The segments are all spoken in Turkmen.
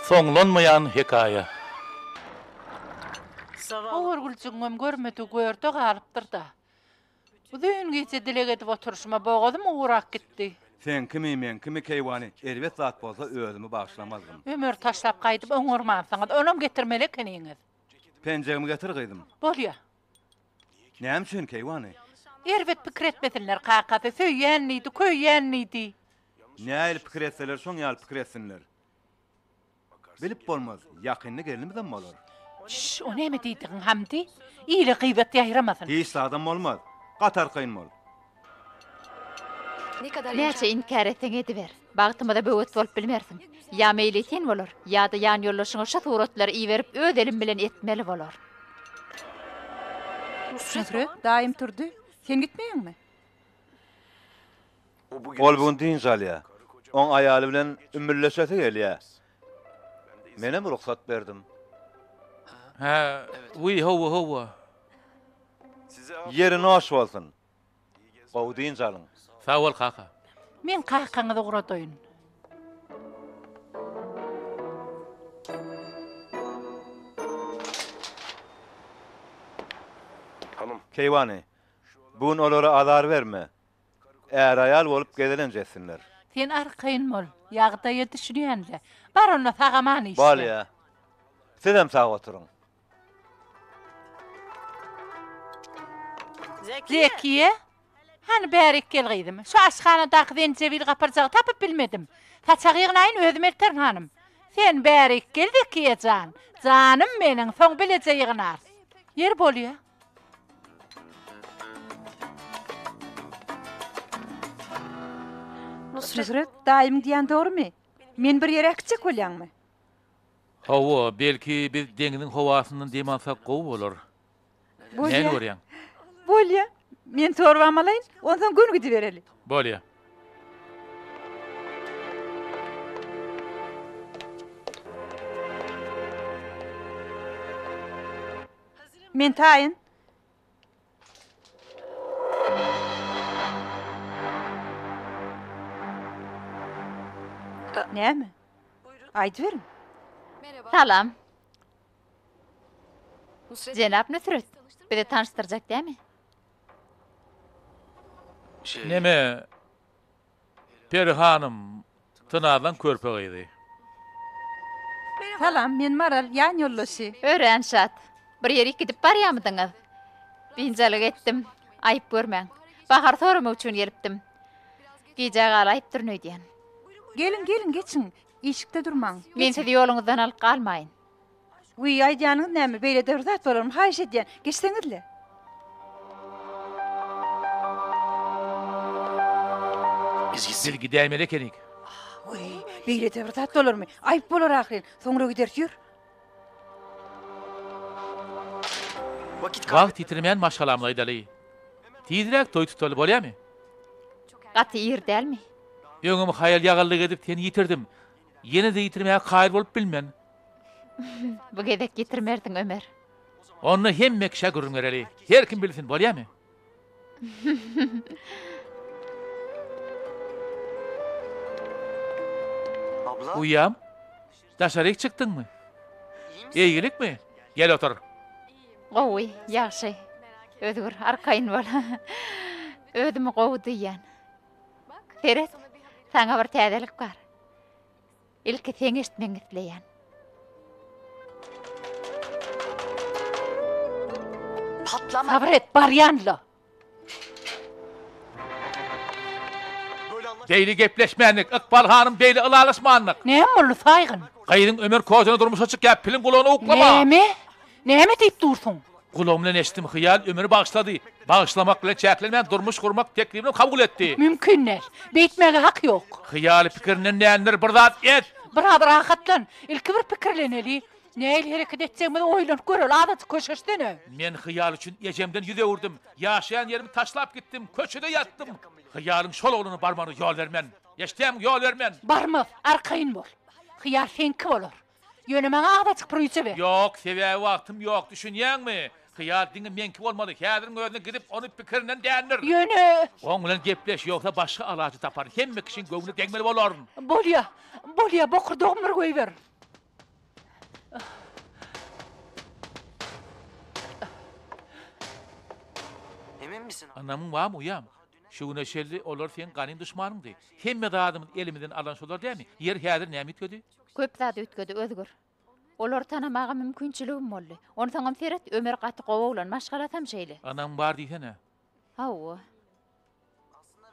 Soňlanmaýan hekaýa. Howurgüljügiňem görmedigi görde galypdyr-da. Uzyn gije dileg edip oturyşyma bogazym gurak gitdi. Seňkimi, meňkimi, keýwany, erbet zat bolsa özümi bagyşlamazdym. Ömeri taşlap gaýdyp oňarmansyňyz, onam getirmeli ekeniňiz. Penjegimi getir, gyzym. Bolýa. Näme üçin, keýwany? Erbet pikir etmesinler, kakasy. Söýýän diýdi, köýýän diýdi. Nähili pikir etseler, şoň ýaly pikir etsinler. Bilip bolmaz, ýakynda gelnimizem bolar. Şş, o näme diýdigiň, Hamdy? Ile gybat ýaýramasyn. Hiç zadam bolmaz. Gaty arkaýyn bol. Näçe inkär etseň ediber. Bagtymyza böwet bolup bilmersiň. Ýa meýletin bolar, ýa-da ýanýoldaşyňa şu suratlary iberip öz elim bilen etmeli bolar. Nusret, daýym turdy. Sen gitmeýäňmi? Ol bu gün dynç alýar. Oň aýaly bilen ümmülleşesi gelýär. Menem rugsat berdim. Hä, wiý, hawa, hawa. Ýeri noş bolsun. Gowy dynç alyň. Sag bol, kaka. Men kakaňyzy ugradaýyn. Keýwany, bu gün olara azar berme. Är-aýal bolup gezelenç etsinler. Sen arkaýyn bol. Ýagdaýa düşünýän-le. Bar onda sag-aman işle. Bolýa. Sizem sag oturyň. Zekiýe! Hany bärik gel gyzym. Şu aşhanadaky zenjebil gapyrjagy tapyp bilmedim. Saçagy ýygnaýyn, özüm elterin hanym. Sen bärik gel Zekiýe jan. Janym meniň, soň bileje ýygnarys. Ýeri bolýa. Nusret, daýymyň diýýäni dogrumy? Meni bir ýere äkitjek bolýaňmy? Hawa, belki biz deňziň howasyndan dem alsak gowy bolar. Bolýa. Näme görýäň? Bolýa. Men torbamy alaýyn, onsoň göni gidibereli. Bolýa. Men taýyn. Näme? Aýdyberiň. Salam. Jenap Nusret, bizi tanyşdyrjak dämi? Neme, Peri hanym, Tynarlaň körpe gyzy. Salam, men Maral, ýan ýoldaşy. Örän şat. Bir ýerik gidip barýamydyňyz? Biynjalyk etdim. Aýyp görmäň. Bahary soramak üçin gelipdim. Gijä galaýypdyryn öýdýän. Geliň, geliň, geçiň. Işikde durmaň. Men sizi ýoluňyzdan alyp galmaýyn. Wiý, aýdýanyňyz näme, beýle-de bir zat bolarmy, haýyş edýän, geçseňiz-le. Biz gidäýmeli ekenik. Wiý, beýle-de bir zat bolarmy, aýyp bolar ahyryn, soňra gideris, ýör. Wagt ýitirmän maşgalamyza aýdaly. Tizräk toý tutaly, bolýamy? Gaty ir dälmi? Öňem haýal-ýagallyk edip seni ýitirdim. Ýene-de ýitirmäge kaýyl bolup bilmen. Bu gezek ýitirmersiň, Ömer. Onda hemme kişä gürrüň bereli. Her kim bilsin, bolýamy? Uýam, daşaryk çykdyňmy? Eýgilikmi? Gel otur. Gowy, ýagşy. Özgür, arkaýyn bol. Özümi gowy duýýan. Seret, saňa bir täzelik bar. Ilki seň eşitmegiňi isleýän. Sabyr et, barýan-la. Beýle gepleşmändik, Ykbal hanym, beýle ylalaşmandyk. Näme boldy, Saýgyn? Gyzyň Ömer Kojana durmuşa çykýar, piliň gulagyna uklama. Näme? Näme diýip dursuň? Gulagym bilen eşitdim, Hyýal Ömeri bagyşlady. Bagyşlamak bilen çäklenmän, durmuş gurmak teklibini kabul etdi. Mümkin däl. Beýtmäge hak ýok. Hyýaly pikirinden dändir, bir zat et! Biraz rahatlan. Ilki bir pikirleneli. Nähili hereket etjegimizi oýlanyp göreli, azajyk köşeşsene. Men Hyýal üçin ejemden ýüz öwürdim. Ýaşaýan ýerimi taşlap gitdim, köçede ýatdym. Hyýalyň şol oglana barmagyna ýol bermen. Eşidýämiň, ýol bermen! Barmaz, arkaýyn bol. Hyýal seňki bolar. Ýöne maňa azajyk puryja ber. Ýok, sebäbi wagtym ýok, düşünýäňmi? Hyýal diňe meňki bolmaly, häziriň özünde gidip, ony pikirinden dändir. Ýöne. Oň bilen gepleş, ýogsa başga alajy taparyn, hemme kişiň göwnüne degmeli bolaryn. Bolýa, bolýa, bokurdagym bir goýber. Ynamyň barmy, uýam? Şu güne çenli olar seň ganym duşmanyňdy. Hemme zadymyzy elimizden alan şolar dälmi? Ýeri häzir näme üýtgedi? Köp zat üýtgedi, Özgür. Olary tanamaga mümkinçiligim boldy. Onsoňam seret, Ömer gaty gowy oglan, maşgalasam şeýle. Ynamyň bar diýsene. Hawa.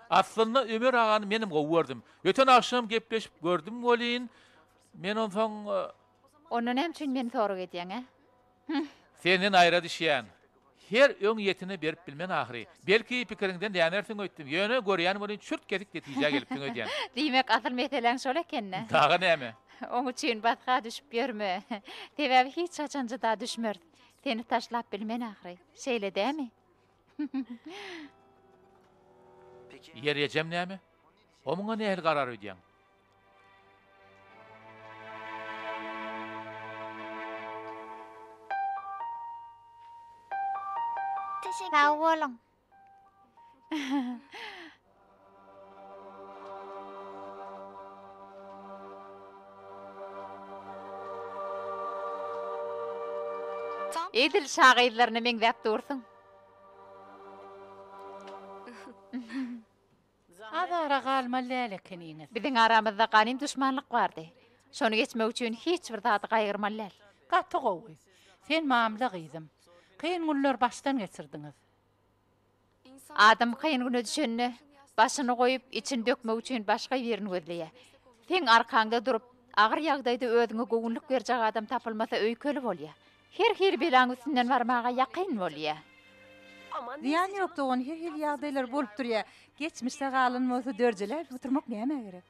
Aslynda Ömer agany menem gowy gördüm. Öten agşam gepleşip gördüm welin, men onsoň. Onda näme üçin meni sorag edýäň, ä? Hüh. Senden aýra düşýän. Her öň ýetine berip bilmen ahyry. Belki pikiriňden dänersiň öýtdüm. Ýöne görýän welin çürt-kesik netijä gelipsiň öýdýän. Diýmek asyl meseläň şol eken-dä. Dagy näme? Oň üçin basga düşüp ýörme. Sebäbi hiç haçan jyda düşmeris. Seni taşlap bilmen ahyry. Şeýle dämi? Ýeri ejem näme? O muňa nähili garar öýdýäň? Sag boluň. Edil şa gyzlaryna meňzäp dursuň. Azara galmaly däl ekeniňiz. Biziň aramyzda ganym duşmanlyk bardy. Şony geçmek üçin hiç bir zady gaýgyrmaly däl. Gaty gowy. Sen mamla gyzym. Kyn günler başdan geçirdiňiz. Adam kyn güne düşende, başyny goýup, içini dökmek üçin başga birini gözleýär. Seň arkaňda durup, agyr ýagdaýda özüňe göwünlik berjek adam tapylmasa öýkeli bolýar. Her hili belaň üstünden barmaga ýakyn bolýar. Zyýan ýok dogan her hili ýagdaýlar bolup durýar. Geçmişde galan bolsa dörjeläp oturmak nämä gerek.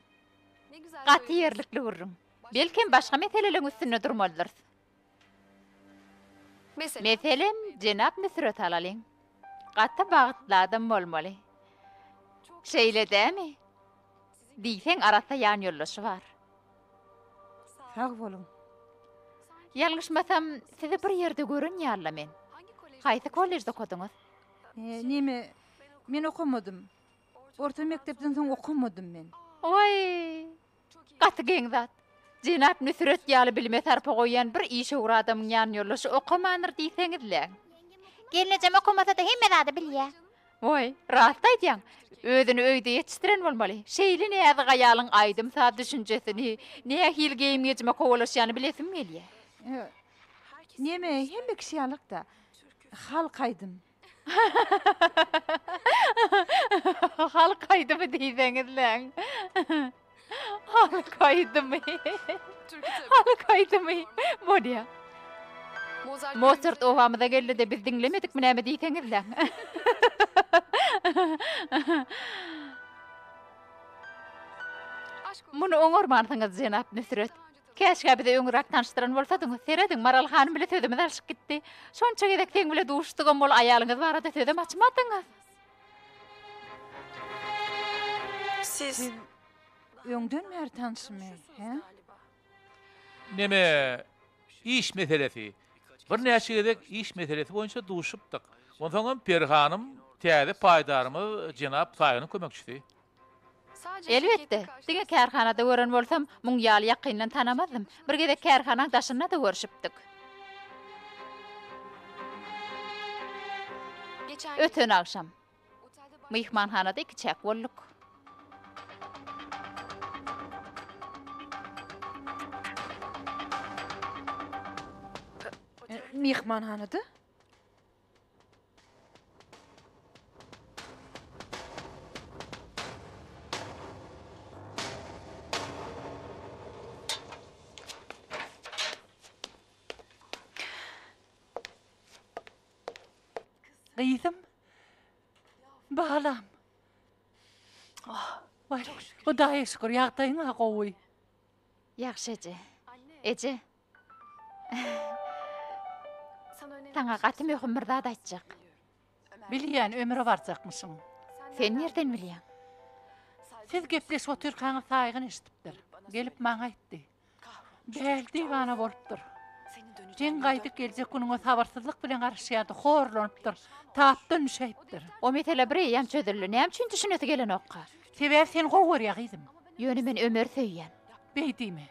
Gaty ýerlikli gürrüň. Belkem başga meseleleň üstünde durmalydyrys. Meselem, jenap Nusreti alalyň. Gaty bagtly adam bolmaly. Şeýle dämi? Diýseň arassa ýanýoldaşy bar. Sag boluň. Ýalňyşmasam, sizi bir ýerde gören ýaly-la men. Haýsy kollejde okadyňyz? Neme, men okamadym. Orta mekdepden soň okamadym men. Waý, gaty geň zat. Jenap Nusret ýaly bilime sarpa goýýan bir işewür adamyň ýanýoldaşy okamandyr diýseňiz-le. Gelnejem okamasa-da hemme zady bilýär. Waý, rast aýdýaň. Özüni öýde ýetişdiren bolmaly. Şeýle näzik aýalyň aýdym-saz düşünjesini, nähili geýim-gejime kowalaşýanyny bilesim gelýär. Neme, hemme kişi ýalak-da. Halk aýdym. Halk aýdymy diýseňizläň. Halk aýdymy. Halk aýdymy. Bolýa. Mosart obamyza geldi-de biz diňlemedikmi näme diýseňizläň. Muny oňarmansyňyz jenap Nusret. Käşgä bizi öňräk tanyşdyran bolsadyňyz. Serediň, Maral hanym bile sözümiz alşyp gitdi. Şonça gezek seň bile duşdugam ol aýalyňyz barada sözem açmadyňyz. Siz öňden bäri tanyşmy, hä? Neme, iş meselesi. Birnäçe gezek iş meselesi boýunça duşupdyk. Onsoňam Peri hanym täze paýdarymyz jenap Saýynyň kömekçisi. Elbetde, diňe kärhanada gören bolsam, muň ýaly ýakyndan tanamazdym. Bir gezek kärhanaň daşynda-da görşüpdik. Öten agşam. Myhmanhanada ikiçäk bolduk. Myhmanhanada? Gyzym. Balam. Waý, Hudaýa şükür, ýagdaýyň-a gowy. Ýagşy eje. Eje. Saňa gaty möhüm bir zat aýtjak. Bilýän, ömre barjakmyşyň. Sen nirden bilýäň? Siz gepleşip otyrkaňyz Saýgyn eşidipdir. Gelip maňa aýtdy. Däli diwana bolupdyr. Seň gaýdyp geljek günüňe sabyrsyzlyk bilen garaşýardy, horlanypdyr, tapdan düşäýipdir. O mesele bir eýýäm çözüldi. Näme üçin düşünesi gelenokka? Sebäbi seni gowy görýär gyzym. Ýöne men Ömeri söýýän. Beý diýme.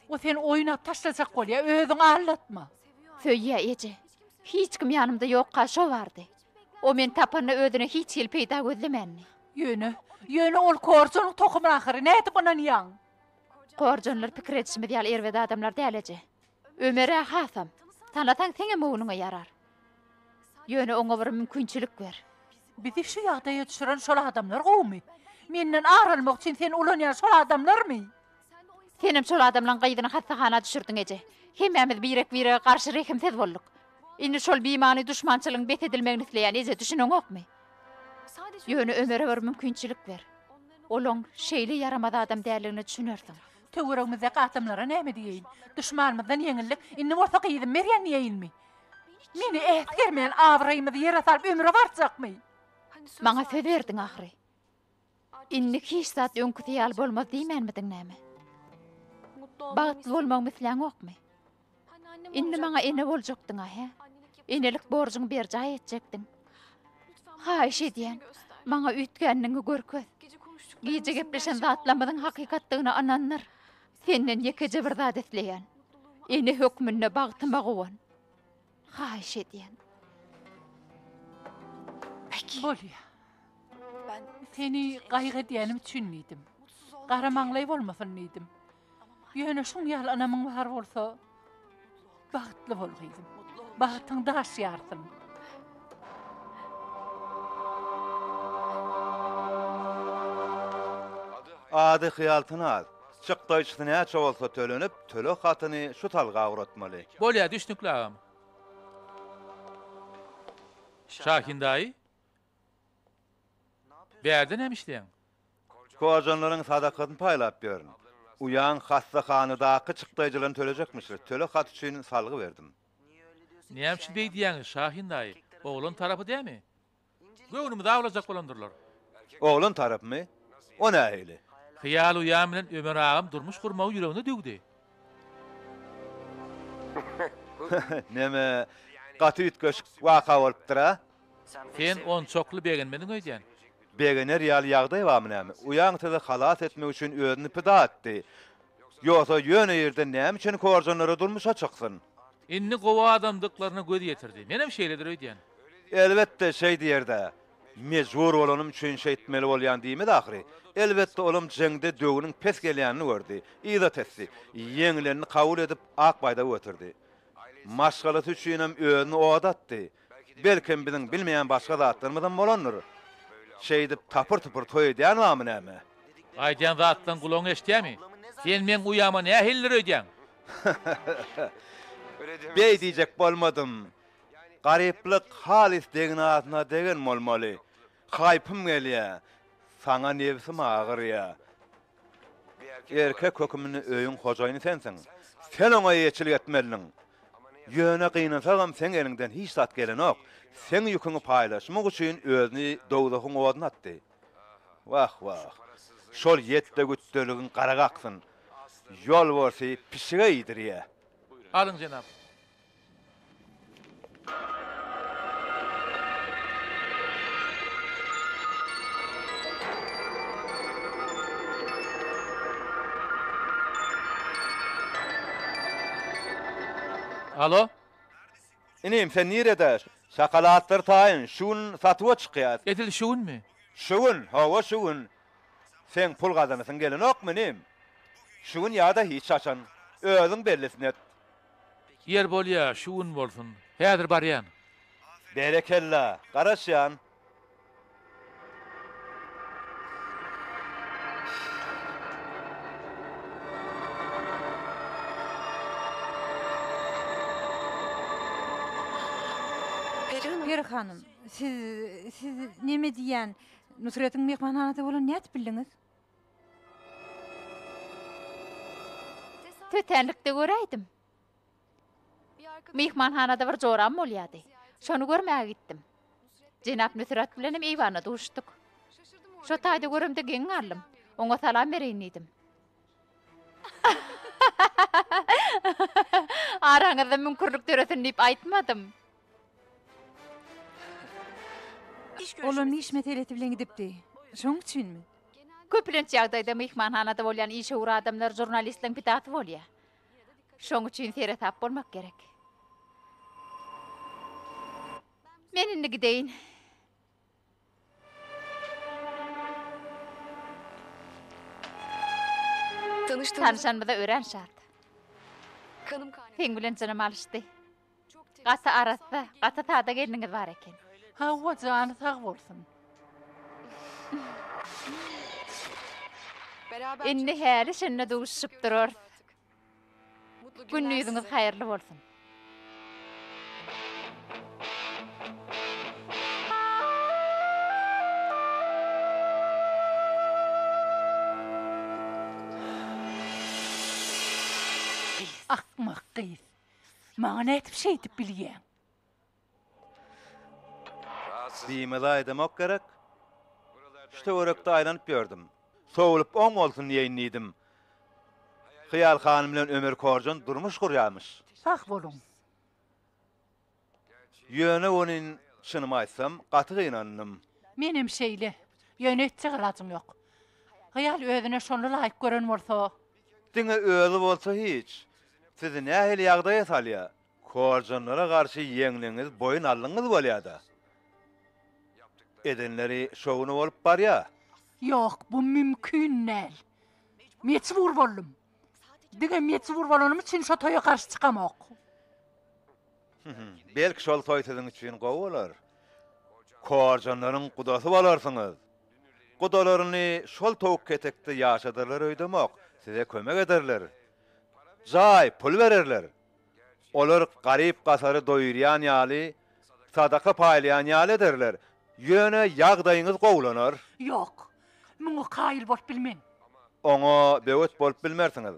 O seni oýnap taşlajak bolýar, özüňi aldatma. Söýýä eje. Hiç kim ýanymda ýokka şo bardy. O meni tapanda özüne hiç hili peýda gözlemändi. Ýöne, ýöne ol Korjonyň tohumy ahyry, nädip ynanýaň? Korjonlar pikir edişimiz ýaly erbet adamlar däl eje. Ömer-ä hasam. Tanasaň seňem göwnüňe ýarar. Ýöne oňa bir mümkinçilik ber. Bizi şu ýagdaýa düşüren şol adamlar gowumy? Menden ar almak üçin seni ulanýan şol adamlarmy? Senem şol adamlaň gyzyny hassahana düşürdiň eje. Hemmämiz birek-birege garşy rehimsiz bolduk. Indi şol bimany duşmançylygyň bes edilmegini isleýän eje düşüneňokmy? Ýöne Ömere bir mümkinçilik ber. Olaň şeýle ýaramaz adam däldigine düşünersiň. Töweregimizdäki adamlara näme diýeýin? Duşmanymyzdan ýeňildik, indi bolsa gyzymy berýän diýeýinmi? Meni äsgermän abraýymyzy ýere salyp ömre barjakmy? Maňa söz berdiň ahyry. Indi hiç zat öňküsi ýaly bolmaz diýmänmidiň näme? Bagtly bolmagymy isläňokmy? Indi maňa ene boljakdyň-a, hä? Enelik borjuňy berjaý etjekdiň. Haýyş edýän, maňa üýtgändigiňi görkez. Gije gepleşen zatlarymyzyň hakykatdygyna ynandyr. Senden ýekeje bir zat isleýän. Ene hökmünde bagtyma guwan. Haýyş edýän. Bolýa. Seni gaýgy edýänim üçin diýdim. Gara maňlaý bolmasyn diýdim. Ýöne şuň ýaly ynamyň bar bolsa, bagtly bol gyzym. Bagtyň daş ýarsyn. Ady Hyýaltynaz. Çykdaýjysy näçe bolsa tölenip, töleg hatyny şu salga ugratmaly. Bolýa, düşnükli agam. Şahin daýy, bärde näme işleýäň? Kojanlaryň sadakasyny paýlap ýörün. Uýaň hassahanadaky çykdaýjylaryny tölejekmişler. Töleg haty üçin salgy berdim. Näme üçin beý diýýäňiz, Şahin daýy? Oglan tarapy dämi? Göwnümizi awlajak bolandyrlar. Oglan tarapymy? O nähili? Hyýal uýam bilen Ömer agam durmuş gurmagy ýüregine düwdi. Neme, gaty üýtgeşik waka bolupdyr-a? Sen onçakly begenmediň öýdýän. Begener ýaly ýagdaý barmy näme? Uýaň sizi halas etmek üçin özüni pida etdi. Ýogsa ýöne ýerden näme üçin korjanlara durmuşa çyksyn? Indi gowy adamdyklaryna göz ýetirdi. Menem şeýledir öýdýän. Elbetde şeý diýer-dä. Mejbur bolanym üçin şeýtmeli bolýan diýmedi ahyry. Elbetde olam jeňde döwüniň pes gelýänini gördi. Yza tesdi. Ýeňilenini kabul edip ak baýdagy göterdi. Maşgalasy üçinem özüni oda atdy. Belkem biziň bilmeýän başga zatlarymyzam bolandyr. Şeýdip tapyr-tupur toý edýän barmy näme? Aýdýan zatlaň gulagyň eşidýämi? Sen meň uýama nähilidir öýdýäň? Beý diýjek bolmadym. Garyplyk halys degnasyna degen bolmaly. Haýpym gelýä. Saňa nebsim agyrýa. Erkek höküminde öýüň hojaýyny sensiň. Sen oňa eýeçilik etmeliniň. Ýöne gynansagam seň eliňden hiç zat gelenok. Seň ýüküňi paýlaşmak üçin özüni dowzahyň oduna atdy. Wah, wah. Şol ýetde-gütdeligiň gara kaksyn. Ýolbarsy pişige iýdirýä. Alyň jenap. Alo? Inim, sen nirede? Şokoladlar taýyn, şu gün satuwa çykýas. Edil şu günmi? Şu gün, hawa şu gün. Seň pul gazanasyň gelenokmy, inim? Şu gün ýa-da hiç haçan. Özüň bellisini et. Ýer bolýa, şu gün bolsun. Häzir barýan. Berekella, garaşýan. Peri hanym, siz, siz neme diýýän, Nusretiň myhmanhanada bolanyny nädip bildiňiz? Tötänlikde göräýdim. Myhmanhanada bir joram bolýardy. Şony görmäge gitdim. Jenap Nusrat bilenem eýwanda duşduk. Şo taýda göremde geň galdym. Oňa salam bereýin diýdim. Araňyzda müňkürlik döresin diýip aýtmadym. Olam iş meselesi bilen gidipdi. Şoň üçinmi? Köplenç ýagdaýda myhmanhanada bolýan işewür adamlar žurnalistleriň pidasy bolýar. Şoň üçin seresap bolmak gerek. Men indi gideýin. Tanyşanymyza örän şat. Seň bilen jynym alyşdy. Gaty arassa, gaty sada gelniňiz bar eken. Hawa, jany sag bolsun. Indi häli-şindi duşuşyp durarys. Gündiziňiz haýyrly bolsun. Akmak gyz. Maňa nädip şeýdip bilýäň? Diýmez aýdamok gerek. Şu töwerekde aýlanyp ýördüm. Sowulyp oň bolsun diýeýin diýdim. Hyýal hanym bilen Ömer Korjan durmuş gurýarmyş. Sag boluň. Ýöne welin, çynymy aýtsam, gaty gynandym. Menem şeýle. Ýöne etjek alajyň ýok. Hyýal özüne şony laýyk gören bolsa. Diňe özi bolsa hiç. Sizi nähili ýagdaýa salýar? Korjanlara garşy ýeňliňiz boýun aldyňyz bolýa-da. Edenleri şowuna bolup barýa. Ýok, bu mümkin däl. Mejbur boldum. Diňe mejbur bolanym üçin şo toýa garşy çykamok. Belki şol toý siziň üçin gowy bolar. Korjanlaryň gudasy bolarsyňyz. Gudalaryny şol towuk ketekde ýaşadarlar öýdemok, size kömek ederler. Jaý, pul bererler. Olar garyp-gasary doýurýan ýaly, sadaka paýlaýan ýaly ederler. Ýöne ýagdaýyňyz gowulanar. Ýok, muňa kaýyl bolup bilmen. Oňa böwet bolup bilmersiňiz.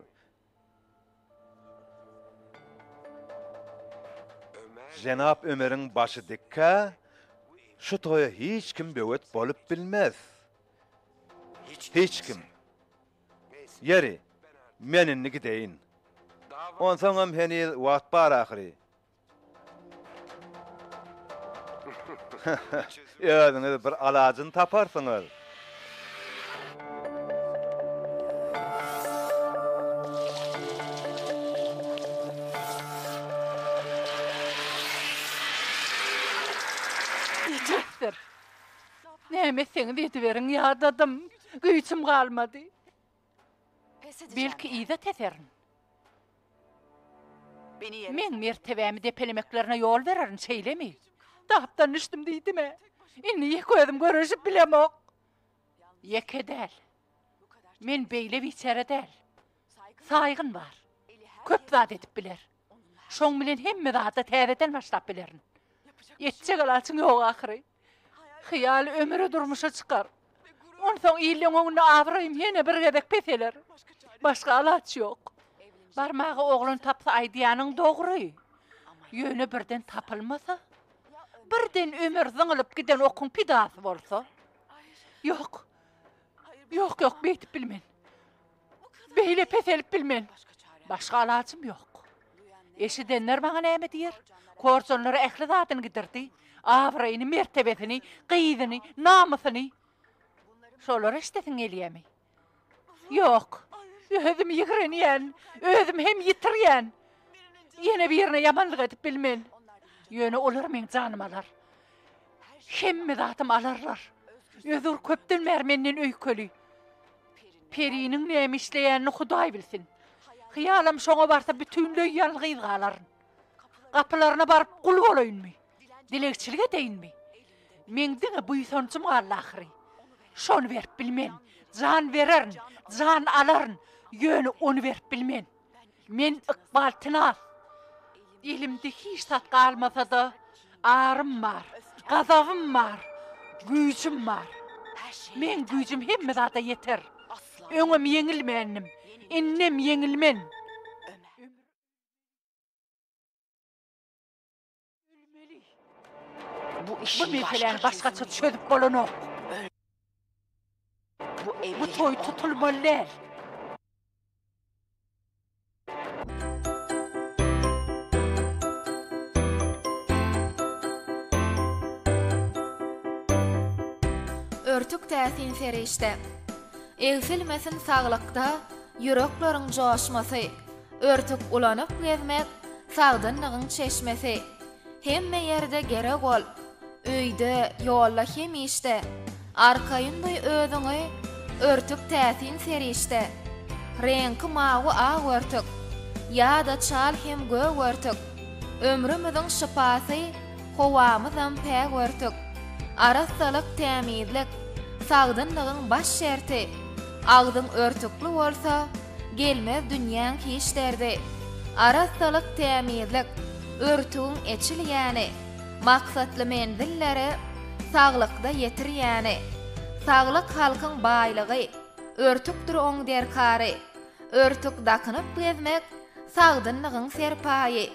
Jenap Ömeriň başy dikkä, şu toýa hiç kim böwet bolup bilmez. Hiç kim. Ýeri, men indi gideýin. Onsoňam heniz wagt bar ahyry. Özüňiz bir alajyny taparsyňyz. Ejizdir. Näme etseňiz ediberiň, ýadadym. Güýjüm galmady. Belki yza teserin. Meň mertebämi depelemeklerine ýol bererin, şeýlemi? Tapdan düşdüm diýdim-ä. Indi ýeke özüm göreşip bilemok. Ýeke däl. Men beýle biçäre däl. Saýgyn bar. Köp zat edip biler. Şoň bilen hemme zada täzeden başlap bilerin. Etjek alaçyň ýok ahyry. Hyýal ömüre durmuşa çykar. Onsoň illeň öňünde abraýym ýene bir gezek peseler. Başga alaç ýok. Barmaga oglan tapsa aýdýanyň dogry. Ýöne birden tapylmasa? Birden ömür zyňylyp giden okuň pidasy bolsa? Ýok. Ýok, ýok, beýdip bilmen. Beýle peselip bilmen. Başga alajym ýok. Eşidenler maňa näme diýer? Korjanlar ähli zadyny gidirdi. Abraýyny, mertebesini, gyzyny, namysyny. Şolary eşidesiň gelýämi? Ýok. Özüm ýigrenýän, özüm hem ýitirýän. Ýene birine ýamanlyk edip bilmen. Ýöne olar meň janymy alar. Hemme zadymy alarlar. Özür köpden bäri menden öýkeli. Periniň näme işleýänini Hudaý bilsin. Hyýalym şoňa barsa bütinleý ýalňyz galaryn. Gapylaryna baryp gul bolaýynmy? Dilegçilik edeýinmi? Meň diňe buýsanjym galdy ahyry. Şony berip bilmen. Jan bererin, jan alaryn, ýöne ony berip bilmen. Men Ykbal Tinaz. Elimde hiç zat galmasa-da, arym bar, gazabym bar, güýjüm bar. Meň güýjüm hemme zada ýeter. Öňem ýeňilmändim, indem ýeňilmen. Ölmeli. Bu meseläni başgaça çözüp bolanok. Bu toý tutulmaly däl. Örtük täsin serişde. Egsilmesin saglykda ýürekleriň joşmasy. Örtük ulanyp gezmek sagdynlygyň çeşmesi. Hemme ýerde gerek ol. Öýde, ýolda hem işde. Arkaýyn duý özüňi, örtük täsin serişde. Reňki mawy ak örtük, Ýa-da çal hem gök örtük. Ömrümiziň şypasy, Howamyzam päk örtük. Arassalyk, tämizlik, Sagdynlygyň baş şerti. Agzyň örtükli bolsa, Gelmez dünýäň hiç derdi. Arassalyk, tämizlik, Örtügiň eçilýäni. Maksatly menzillere Saglykda ýetirýäni. Saglyk halkyň baýlygy, Örtükdir oň derkary. Örtük dakynyp gezmek, Sagdynlygyň serpaýy.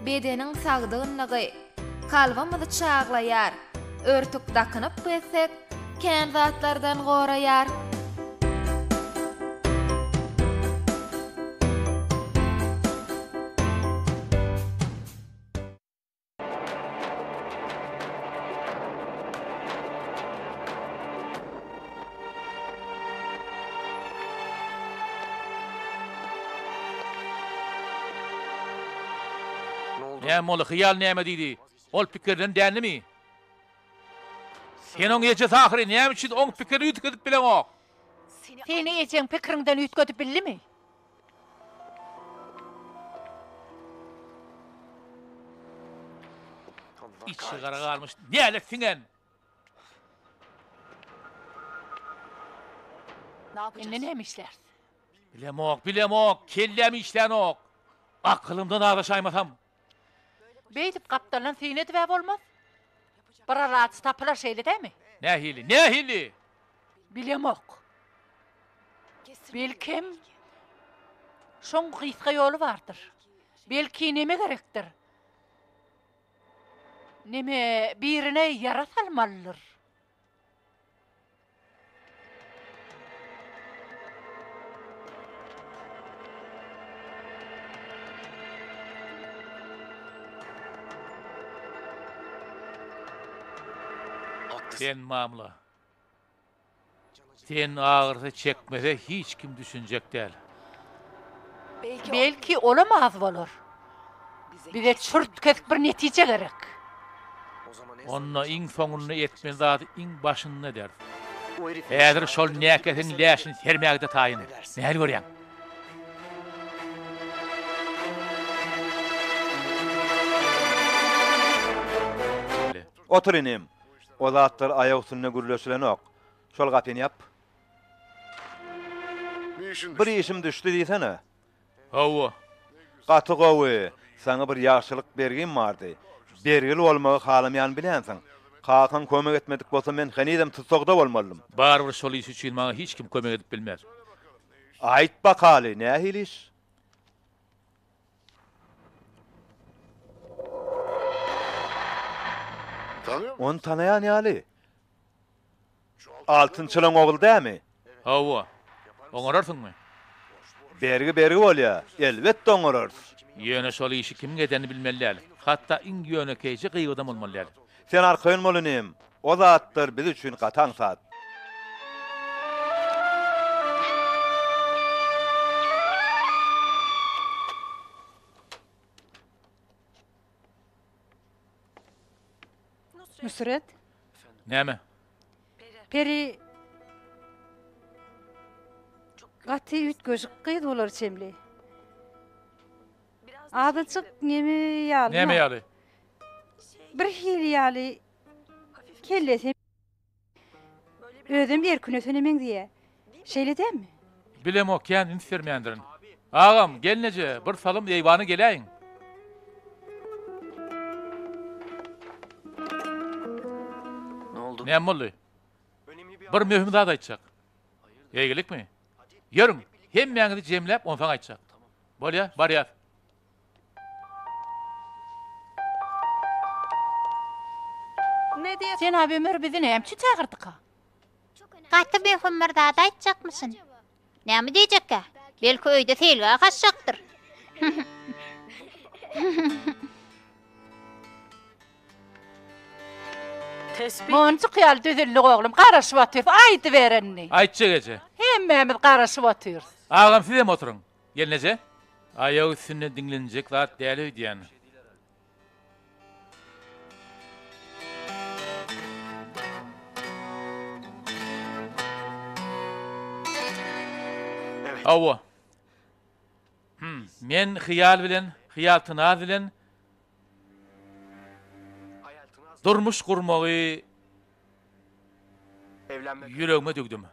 Bedeniň sagdynlygy, Kalbymyzy çaglaýar. Örtük dakynyp gezsek, Kän zatlardan goraýar. Näme boldy, hyýal näme diýdi? Ol pikirden dändimi? Sen oň ejesi ahyry, näme üçin oň pikirini üýtgedip bileňok? Seni ejeň pikiriňden üýtgedip bildimi? Içi gara galmyş nälet siňen. Indi näme işläris? Bilemok, bilemok, kelläm işlänok. Akylymdan azaşaýmasam. Beýdip gapdaldan syn edib-ä bolmaz. Bir alaç tapylar şeýle dämi? Nähili, nähili? Bilemok. Belkem, şoň gysga ýoly bardyr. Belki neme gerekdir. Neme birine ýara salmalydyr. Sen mamla. Ten agyrysy çekmese hiç kim düşünjek däl. Belki olam az bolar. Bize çürt-kesik bir netije gerek. Onda iň soňunda etmeli zady iň başynda ederis. Häzir şol näkesiň läşini sermäge-de taýyn. Nähili görýäň? Otur inim. O zatlar aýak üstünde gürleşilenok. Şol gapyny ýap. Bir işim düşdi diýsene. Hawa. Gaty gowy. Saňa bir ýagşylyk bergim bardy. Bergili bolmagy halamaýanymy bilýänsiň. Kakaň kömek etmedik bolsa men henizem tussagda bolmalydym. Barybir şol iş üçin maňa hiç kim kömek edip bilmez. Aýt bakaly, nähili iş? Ony tanaýan ýaly. Altynçylaň ogly dämi? Hawa. Oňararsyňmy? Bergi bergi bolýa. Elbetde oňararys. Ýöne şol işi kimiň edenini bilmeli däl. Hatda iň ýönekeýje gybadam bolmaly däl. Sen arkaýyn bol inim. O zatlar biz üçin gaty aňsat. Nusret. Näme? Peri gaty üýtgeşik gyz bolar çemli. Azajyk neme ýaly. Näme ýaly? Bir hili ýaly kellesi özem erkin ösene meňzeýär. Şeýle dälmi? Bilemok, kän üns bermändirin. Agam, gelneje, bir salym eýwana geläýiň. Näme boldy? Bir möhüm zat aýtjak. Eýgilikmi? Ýörüň, hemmäňizi jemläp, onsoň aýtjak. Bolýa, barýas. Jenap Ömer bizi näme üçin çagyrdyka? Gaty möhüm bir zat aýtjakmyşyn. Näme diýjekkä? Belki öýde seýilgäh açjakdyr. Monjuk ýaly düzüldik oglum, garaşyp otyrys, aýdyber indi. Aýtjak eje. Hemmämiz garaşyp otyrys. Agam sizem oturyň. Gelneje. Aýak üstünde diňlenjek zat däl öýdýän. Hawa. Men Hyýal bilen, Hyýaltynaz bilen durmuş gurmagy ýüregime düwdüm.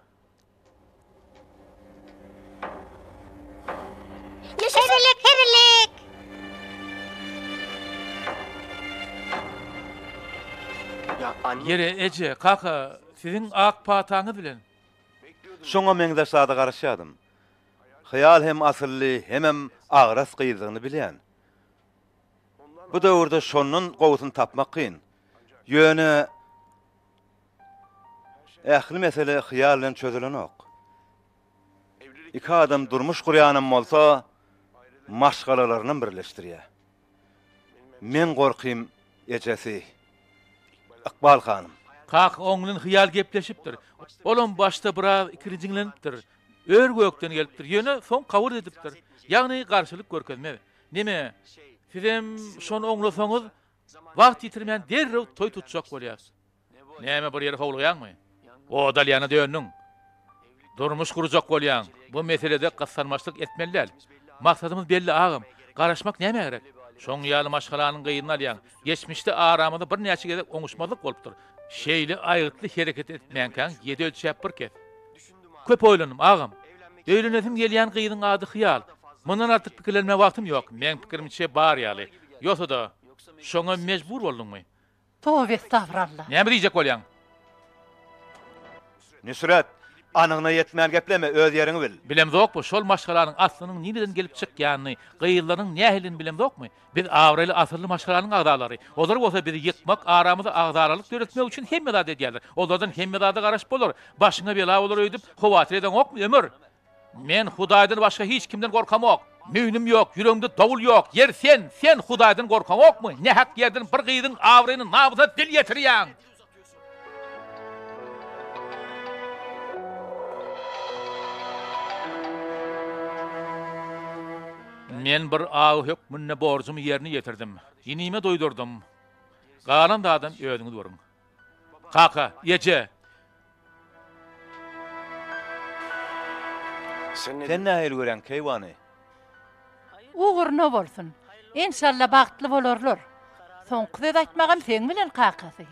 Hezillik, hezillik! Ýeri, eje, kaka, siziň ak pataňyz bilen. Şoňa meňzeş zada garaşýardym. Hyýal hem asylly, hemem agras gyzdygyny bilýän. Bu döwürde şondan gowusyny tapmak kyn. Ýöne ähli mesele hyýal bilen çözülenok. Iki adam durmuş gurýanam bolsa, maşgalalarynam birleşdirýär. Meň gorkym ejesi Ykbal hanym. Kaka oň bilen hyýal gepleşipdir. Olam başda biraz ikirjiňlenipdir. Ör-gökden gelipdir. Ýöne soň kabul edipdir. Ýagny garşylyk görkezmez. Neme, sizem şony oňlasaňyz, wagt ýitirmän derrew toý tutjak bolýas. Näme bir ýere howlugýaňmy? Ot alýana döndüň. Durmuş gurjak bolýaň. Bu meselede gyssanmaçlyk etmeli däl. Maksadymyz belli agam. Garaşmak nämä gerek? Şoň ýaly maşgalanyň gyzyny alýaň. Geçmişde aramyzda birnäçe gezek oňuşmazlyk bolupdyr. Şeýle aýgytly hereket etmänkäň ýedi ölçäp bir kes. Köp oýlandym, agam. Öýlenesim gelýän gyzyň ady Hyýal. Mundan artyk pikirlenmäge wagtym ýok. Meň pikirimçe bar ýaly. Ýogsa-da, şoňa mejbur bolduňmy? Toba estagfuralla. Näme diýjek bolýaň? Nusret, anygyna ýetmän gepleme, öz ýeriňi bil. Bilemzokmy, şol maşgalanyň aslynyň nireden gelip çykýanyny, gyzlarynyň nähilidigini bilemzokmy? Biz abraýly asylly maşgalanyň agzalary. Olar bolsa bizi ýykmak, aramyzda agzalalyk döretmek üçin hemme zady edýärler. Olardan hemme zada garaşyp bolar. Başyňa bela bolar öýdüp, howatyr edeňokmy, ömür? Men Hudaýdan başga hiç kimden gorkamok. Müýnüm ýok, ýüregimde dowul ýok. Ýeri sen, sen Hudaýdan gorkaňokmy? Nähak ýerden bir gyzyň abraýyna, namysyna dil ýetirýäň! Men bir aga hökmünde borjumy ýerine ýetirdim. Inime doýdurdym. Galan zadam özüňiz görüň. Kaka, eje! Sen nähili görýäň, keýwany? Ugruna bolsun. Enşalla bagtly bolarlar. Soňky söz aýtmagam seň bilen kakasy.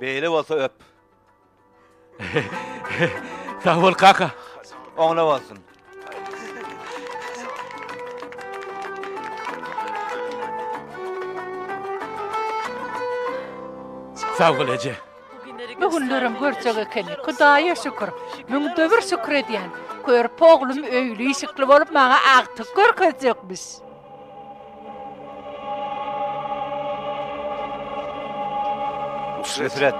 Beýle bolsa öp. Sag bol kaka. Oňla bolsun. Sag bol eje. Bu günlerem görjek ekeni. Hudaýa şükür. Müňde bir şükür edýän. Körpe oglum öýli-işikli bolup maňa agtyk görkezjekmiş. Nusret.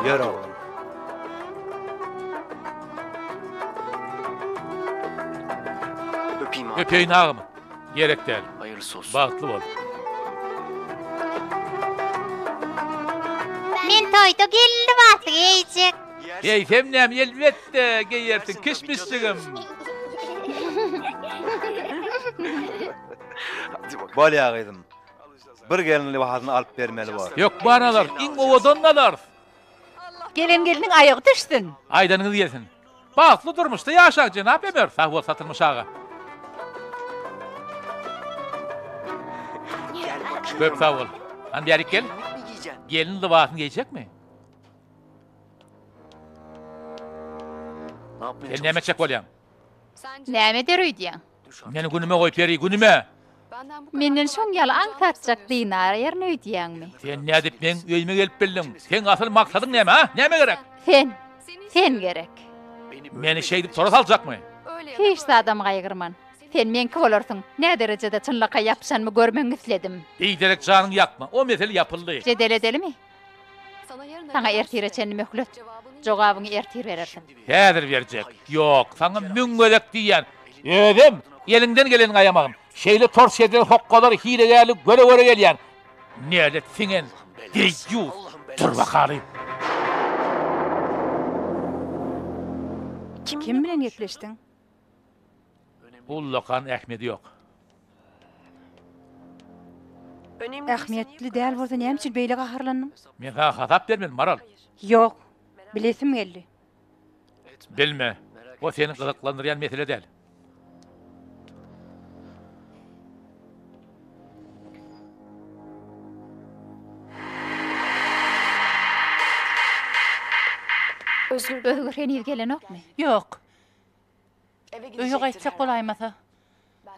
Ýör oglum. Öpeýin agam. Gerek däl. Bagtly bol. Men toýda gelin lybasy geýjek. Geýsem näme, elbetde geýersiň, kişmişjigim. Bolýa gyzym. Bir gelin lybasyny alyp bermeli bor. Hökman alarys, iň owadanyny alarys. Gelen gelniň aýagy düşsün. Aýdanyňyz gelsin. Bagtly durmuşda ýaşaň jenap Ömer. Sag bol Satylmyş aga. Köp sag bol. Hany bärik gel. Gelin lybasyny geýjekmi? Sen näme etjek bolýaň? Näme eder öýdýäň? Meni günüme goý, peri, günüme! Menden şoň ýaly aňsatjak dynaýaryn öýdýäňmi? Sen nädip meň öýüme gelip bildiň? Seň asyl maksadyň näme, a? Näme gerek? Sen, sen gerek. Meni şeýdip tora saljakmy? Hiç zadam gaýgyrman. Sen meňki bolarsyň. Näderejede çynlakaý ýapyşanymy görmegiňi isledim. Biderek janyňy ýakma. O mesele ýapyldy. Jedel edelimi? Saňa ertire çenli möhlet. Jogabyňy ertir berersiň. Häzir berjek. Ýok, saňa müň gezek diýýän. Özem, eliňden gelenini aýamagyn. Şeýle torç edilen hokgalary hilegärli göre-göre gelýän. Nälet siňen, deýýus. Dur bakaly. Kim bilen gepleşdiň? Ullakan ähmiýeti ýok. Ähmiýetli däl bolsa näme üçin beýle gaharlandyň? Men saňa hasap bermeli, Maral. Ýok, bilesim geldi. Bilme. O seni gyzyklandyrýan mesele däl. Özgür heniz gelenokmy? Ýok. Öýe gaýtjak bolaýmasa,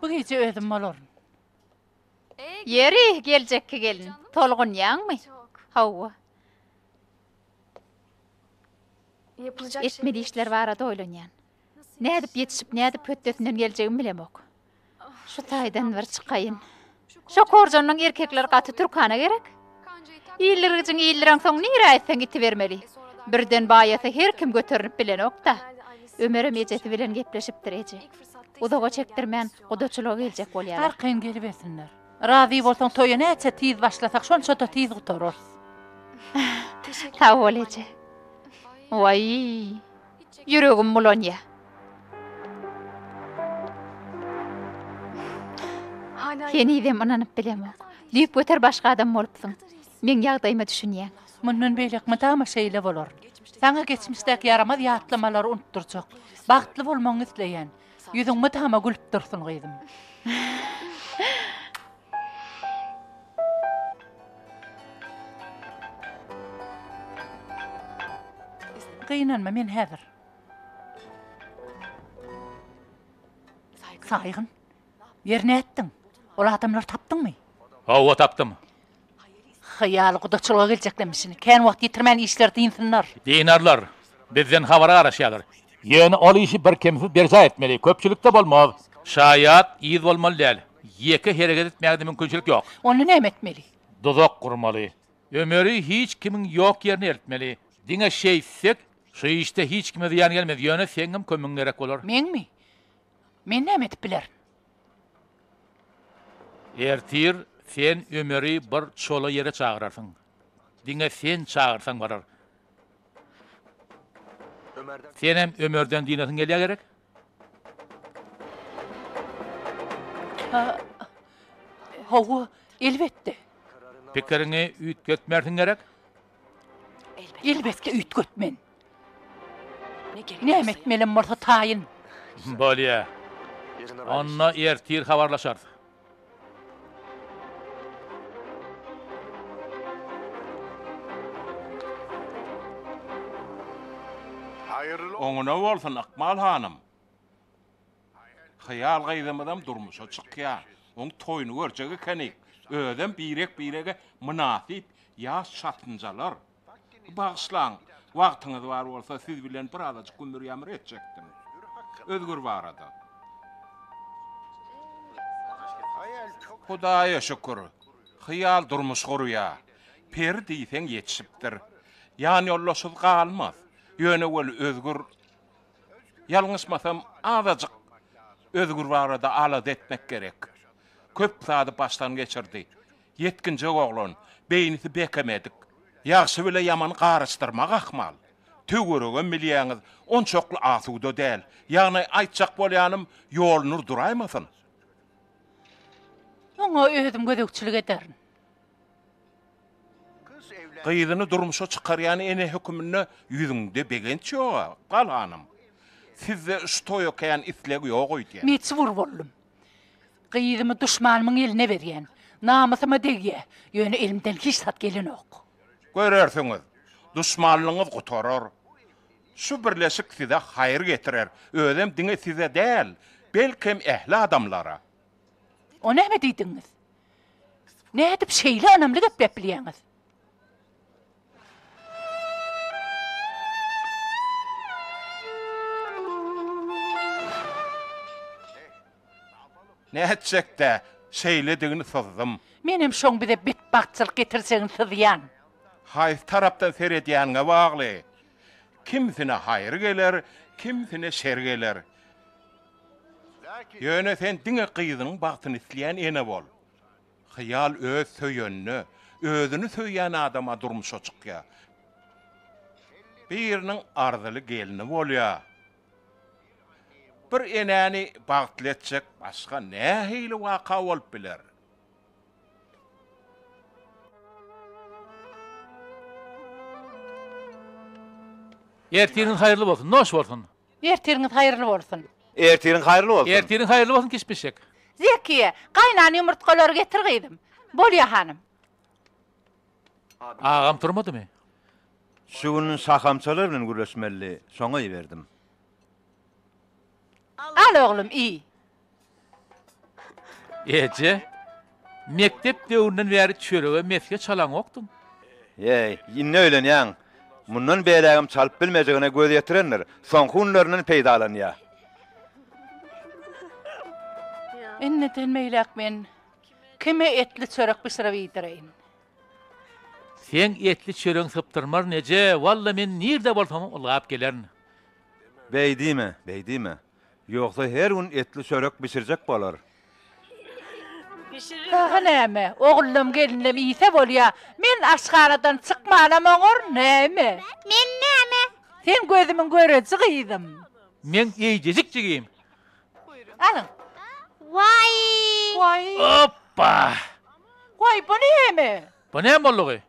bu gije özüm bolaryn. Ýeri, geljekki gelin, tolgunýaňmy? Hawa. Etmeli işler barada oýlanýan. Nädip ýetişip, nädip hötdesinden geljegimi bilemok. Şu taýdan bir çykaýyn. Şo korjanyň erkekleri gaty türkana gerek. Ildirgijiňi ildireňsoň nirä etseň itibermeli. Birden baýasa her kim göterinip bilenok-da. Ömerem ejesi bilen gepleşipdir, eje. Uzaga çekdirmän gudaçylyga geljek bolýarlar. Arkaýyn gelibersinler. Razy bolsaň toýa näçe tiz başlasak şonça-da tiz gutararys. Sag bol eje. Waý. Ýüregim bulanýa. Henizem ynanyp bilemok. Düýpgöter başga adam bolupsyň. Meň ýagdaýyma düşünýäň. Mundan beýläk mydama şeýle bolar. Saňa geçmişdäki ýaramaz ýatlamalary unutdyrjak. Bagtly bolmagyňy isleýän. Ýüzüň mydama gülüp dursun gyzym. Gynanma, men häzir. Saýgyn, ýeri nätdiň? Ol adamlary tapdyňmy? Hawa, tapdym. Hyýaly gudaçylyga geljeklemişin. Kän wagt ýitirmän işleri dynsynlar. Dynarlar. Bizden habara garaşýarlar. Ýöne ol işi birkemsiz berjaý etmeli. Köpçülikde bolmaz. Şaýat yz bolmaly däl. Ýeke hereket etmäge-de mümkinçilik ýok. Onda näme etmeli? Duzak gurmaly. Ömeri hiç kimiň ýok ýerine eltmeli. Diňe şeýtsek, şu işde hiç kime zyýan gelmez. Ýöne seňňem kömegiň gerek bolar. Meňmi? Men näme edip bilerin? Ertir sen Ömeri bir çola ýere çagyrarsyň. Diňe sen çagyrsaň barar. Senem Ömerden dynasyň gelýär gerek? Hawa, elbetde. Pikiriňi üýtgetmersiň gerek? Elbetde üýtgetmen. Näme etmelem bolsa taýyn. Bolýa. Onda ertir habarlaşarys. Oňuna bolsun, Ykbal hanym. Hyýal gyzymyzam durmuşa çykýar. Oň toýuny görjek ekenik. Özem birek-birege mynasyp ýaş çatynjalar. Bagyşlaň, wagtyňyz bar bolsa siz bilen birazajyk gümür-ýamyr etjekdim. Özgür barada. Hudaýa şükür, Hyýal durmuş gurýar. Peri diýseň ýetişipdir. Ýanýoldaşsyz galmaz. Ýöne weli Özgür, ýalňyşmasam, azajyk Özgür barada alada etmek gerek. Köp zady başdan geçirdi. Ýetginjek oglan, beýnisi bekemedik. Ýagşy bile ýamany garyşdyrmak ahmal. Töweregem bilýäňiz, onçakly asuda däl. Ýagny aýtjak bolýanym, ýolunur duraýmasyn. Oňa özüm gözegçilik ederin. Gyzyny durmuşa çykarýan ene höküminde ýüzüňde begenç ýog-a, Ykbal hanym. Sizde şu toýa kän isleg ýok öýdýän. Mejbur boldum. Gyzymy duşmanymyň eline berýän. Namysyma degýä. Ýöne elimden hiç zat gelenok. Görersiňiz, duşmanlygyňyz gutarar. Şu birleşik size haýyr getirer, özem diňe size däl, belkem ähli adamlara. O näme diýdigiňiz? Nädip şeýle ynamly gepläp bilýäňiz? Nätjek-dä, şeýledigini syzdym. Menem şoň bize betbagtçylyk getirjegini syzýan. Haýsy tarapdan seredýäniňe bagly. Kimsine haýyr geler, kimsine şer geler. Ýöne sen diňe gyzynyň bagtyny isleýän ene bol. Hyýal öz söýenine, özüni söýýän adama durmuşa çykýar. Biriniň arzyly gelni bolýar. Bir enäni bagtly etjek başga nähili waka bolup biler? Ertiriňiz haýyrly bolsun, noş bolsun! Ertiriňiz haýyrly bolsun! Ertiriň haýyrly bolsun! Ertiriň haýyrly bolsun, kişmişek! Zekiýe, gaýnan ýumurtgalary getir gyzym. Bolýa hanym. Agam turmadymy? Şu gün şahamçalar bilen gürleşmelidi, şoňa iberdim. Al oglum, iý. Eje, mekdep döwründen bäri çörege mesge çalaňokdyň. Eý, indi öýlenýäň. Mundan beýlägem çalyp bilmejegine göz ýetirendir. Soňky günlerinden peýdalanýar. Indiden beýläk men kime etli çörek bişirip iýdireýin? Seň etli çöregiň sypdyrmaryn eje, walla men nirde bolsamam ylgap gelerin. Beý diýme, beý diýme. Ýogsa her gün etli çörek bişirjek bolar. Saňa näme, ogullam gelinlem iýse bolýa, men aşhanadan çykmanam oňaryn näme? Men näme? Sen gözümiň göreji gyzym. Meň eýjejik jigim. Alyň. Waý! Waý! Oppa! Waý, bu näme? Bu näme boldugy?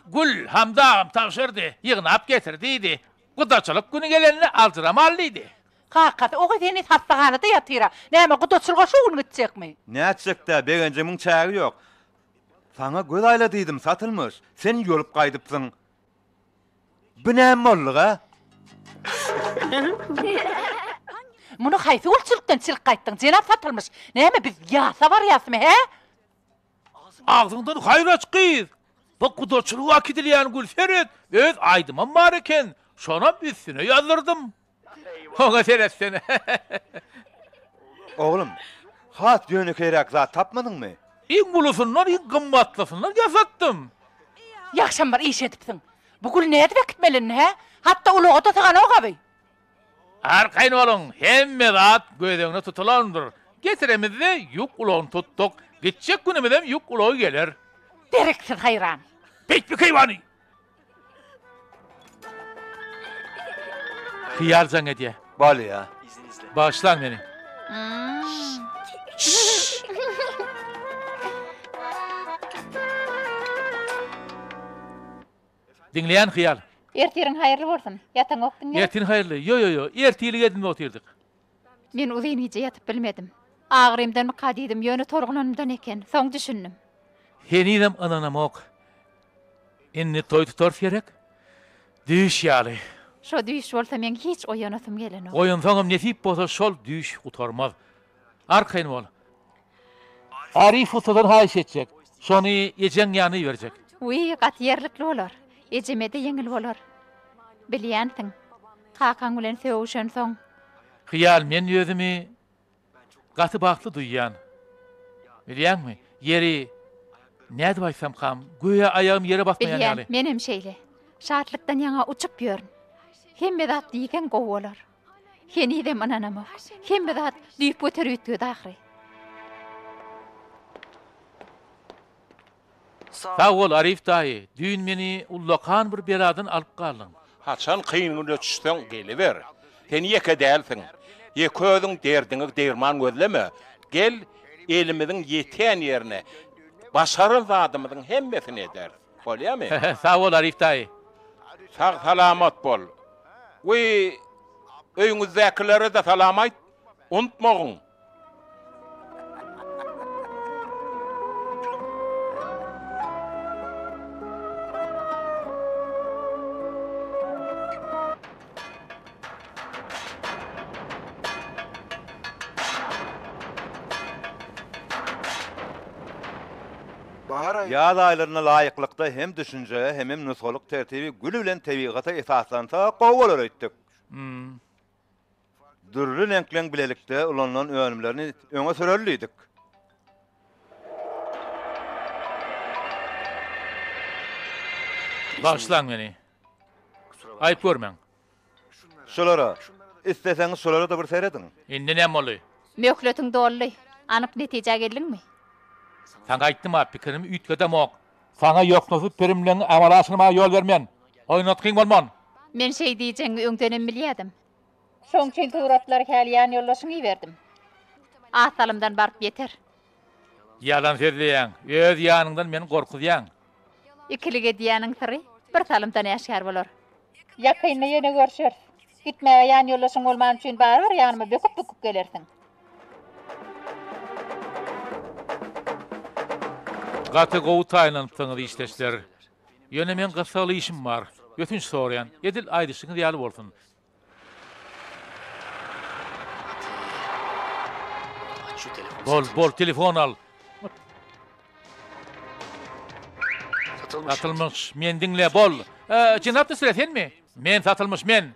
Gül, Hamdy agam tabşyrdy, ýygnap getir diýdi. Gudaçylyk güni gelende aljyramaly diýdi. Kakasy, o gyz heniz hassahanada ýatyr-a. Näme, gudaçylyga şu gün gitjekmi? Nätjek-dä, begenjimiň çägi ýok. Saňa göz aýla diýdim, satylmyş. Sen ýolup gaýdypsyň. Bu näme boldugy-a? Muny haýsy gulçulykdan çylyk gaýtdyň, jenap Satylmyş? Näme, biz ýasa barýasmy, hä? Agzyňdan haýyr aç gyz! Bu gudaçylyga äkidilýän gül seret, öz aýdymam bar eken, şonam üstüne ýazdyrdym. Oňa seretsene. Oglum, has ýönekeýräk zat tapmadyňmy? Iň ulusyndan, iň gymmatlysyndan ýasatdym. Ýagşam bir iş edipsiň. Bu güli nädip äkitmeli indi, hä? Hatda ulaga-da syganok-a bi. Arkaýyn boluň, hemme zat göz öňünde tutulandyr. Getiremizde ýük ulagyny tutduk. Gitjek günümizem ýük ulagy geler. Dereksiz haýran. Beýtme keýwany! Hyýal jaň edýär. Bolýa. Bagyşlaň meni. Diňleýän Hyýal. Ertiriň haýyrly bolsun. Ýataňokdyň gerek? Ertiriň haýyrly. Ýo ýo ýo. Ertirlik edinip otyrdyk. Men uzyn gije ýatyp bilmedim. Agyrymdanmyka diýdim, ýöne tolgunanymdan eken. Soň düşündim. Henizem ynanamok. Indi toý tutarys gerek? Düýş ýaly. Şo düýş bolsa meň hiç oýanasym gelenok. Oýansaňam nesip bolsa şol düýş gutarmaz. Arkaýyn bol. Arif ussadan haýyş etjek. Şony ejeň ýanyna iberjek. Wiý, gaty ýerlikli bolar. Ejeme-de ýeňil bolar. Bilýänsiň, kakaň bilen sögüşensoň. Hyýal, men özümi gaty bagtly duýýan. Bilýäňmi, ýeri, nädip aýtsamkam, göýä aýagym ýere basmaýan Bilýän, ýaly. menem şeýle. Şatlykdan ýaňa uçup ýörün. Hemme zat diýseň gowy bolar. Henizem ynanamok. Hemme zat düýpgöter üýtgedi ahyry. Sag bol, Arif daýy, düýn meni ullakan bir beladan alyp galdyň. Haçan kyn güne düşseň, geliber. Sen ýeke dälsiň. Ýeke özüň derdiňe derman gözleme. Gel, elimiziň ýetýän ýerine, başaran zadymyzyň hemmesini ederis. Bolýamy? Sag bol, Arif daýy. Sag-salamat bol. We öýüňizdäkilere-de salam aýt. Unutmagyn. Ýaz aýlaryna laýyklykda hem düşünje, hemem nusgalyk tertibi gül bilen tebigata esaslansa gowy bolar öýtdük. Dürli reňkleň bilelikde ulanylan önümlerini öňe süreli diýdik. Bagyşlaň meni. Aýyp görmäň. Şulara, isleseňiz şulara-da bir serediň. Indi näme boldy? Möhletiň doldy. Anyk netijä geldiňmi? Saňa aýtdym-a, pikirimi üýtgedemok. Saňa ýoknasyz pirimleňi amala aşyrmaga ýol bermen. Oýnatgyň bolman. Men şeý diýjegiňi öňdenem bilýädim. Şoň üçin suratlary häli ýanýoldaşyňa iberdim. Az salymdan baryp ýeter. Ýalan sözleýäň. Öz ýanyňdan meni gorkuzýaň. Ikilik edýäniň syry bir salymdan äşgär bolar. Ýakynda ýene görşeris. Gitmäge ýanýoldaşyň bolmany üçin barybir ýanyma böküp-böküp gelersiň. Gaty gowy taýynlanypsyňyz işdeşler. Ýöne meň gyssagly işim bar. Ötünç soraýan. Edil aýdyşyňyz ýaly bolsun. Bol, bol, telefon al. Satylmyş, meni diňle, bol. Jenap Nusret, senmi? Men Satylmyş, men.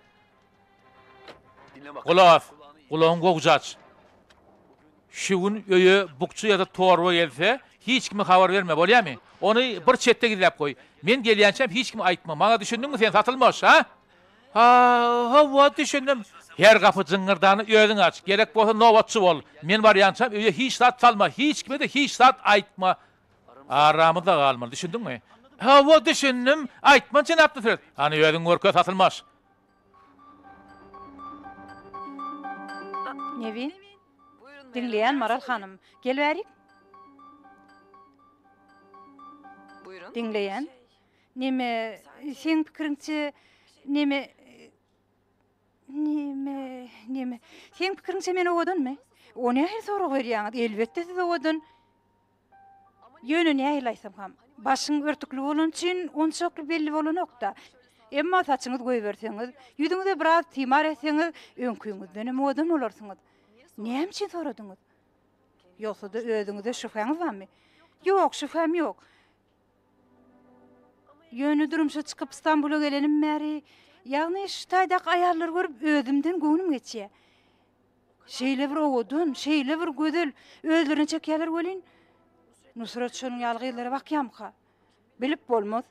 Gulak as, gulagyňy gowja aç. Şu gün öýe bukja ýa-da torba gelse, hiç kime habar berme, bolýamy? Ony bir çetde gizläp goý. Men gelýänçäm hiç kime aýtma. Maňa düşündiňmi sen, Satylmyş, a? Ha, hawa, düşündim. Her gapy jyňňyrdanda özüň aç. Gerek bolsa nobatçy bol. Men barýançam öýe hiç zat salma, hiç kime-de hiç zat aýtma. Aramyzda galmaly, düşündiňmi? Hawa, düşündim. Aýtma, jenap Nusret. Hany özüň görkez, Satylmyş. Nevin? Diňleýän Maral hanym. Gel bärik. Diňleýän. Neme, seň pikiriňçe, neme, neme, neme, seň pikiriňçe men owadanmy? O nähili sorag berýäňiz? Elbetde siz owadan. Ýöne nähili aýtsamkam, başyň örtükli bolany üçin onçakly belli bolanok-da. Emma saçyňyz goýberseňiz, ýüzüňize biraz timar etseňiz, öňküňizdenem owadan bolarsyňyz. Näme üçin soradyňyz? Ýogsa-da özüňize şübhäňiz barmy? Ýok, şübhäm ýok. Ýöne durmuşa çykyp Stambula gelenim bäri, ýagny şu taýdaky aýallary görüp özümden göwnüm geçýär. Şeýle bir owadan, şeýle bir gözel özlerine çekýärler welin, Nusrat şonuň ýaly gyzlara bakýamyka? Bilip bolmaz.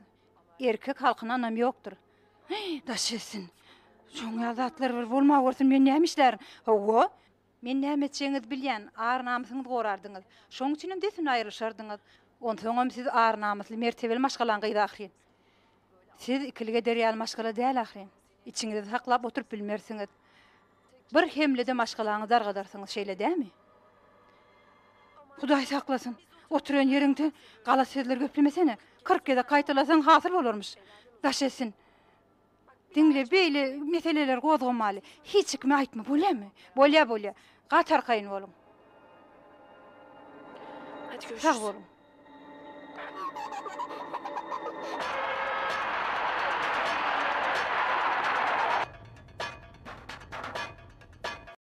Erkek halkyna ynam ýokdur. Heý, daş etsin. Şoň ýaly zatlar bir bolmagörsün, men näme işlärin? Hawa, men näme etjegiňizi bilýän, ar-namysyňyzy gorardyňyz. Şoň üçinem dessine aýrylyşardyňyz. Onsoňam siz ar-namysly, mertebeli maşgalaň gyzy ahyryn. Siz ikilik eder ýaly maşgala däl ahyryn. Içiňizde saklap oturyp bilmersiňiz. Bir hemlede maşgalaňyzy dargadarsyňyz, şeýle dälmi? Hudaý saklasyn! Oturan ýeriňde galat sözler geplemesene. 40 gezek gaýtalasaň hasyl bolarmyş. Daş etsin. Diňle, beýle meseleleri gozgamaly. Hiç kime aýtma, bolýamy? Bolýa, bolýa. Gaty arkaýyn boluň. Sag boluň.